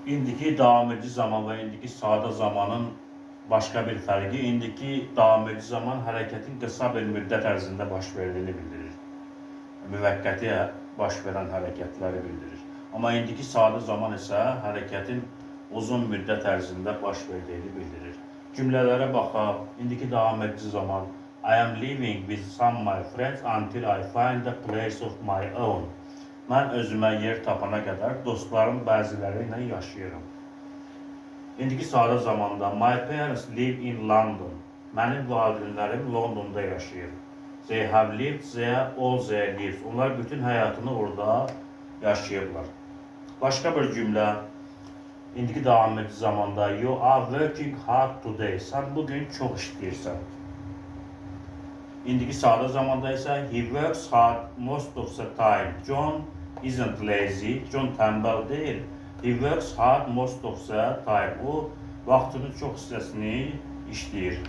İndiki davam edici zaman və indiki sadə zamanın başqa bir fərqi, indiki davam edici zaman hərəkətin qısa bir müddət ərzində baş verdiyini bildirir. Müvəqqəti baş verən hərəkətləri bildirir. Amma indiki sadə zaman isə hərəkətin uzun müddət ərzində baş verdiyini bildirir. Cümlələrə baxaq. İndiki davam edici zaman: I am living with some my friends until I find a place of my own. Mən özümə yer tapana qədər dostlarım bəziləri ilə yaşayıram. İndiki sadə zamanda: My parents live in London. Mənim valideynlərim Londonda yaşayır. They have lived there all their lives. Onlar bütün həyatını orada yaşayıblar. Başqa bir cümlə indiki davam edici zamanda: You are working hard today. Sən bugün çox işləyirsən. İndiki sadə zamanda isə: He works hard most of the time. John isn't lazy. John tənbəl deyil. He works hard most of the time. O vaxtının çox hissəsini işləyir.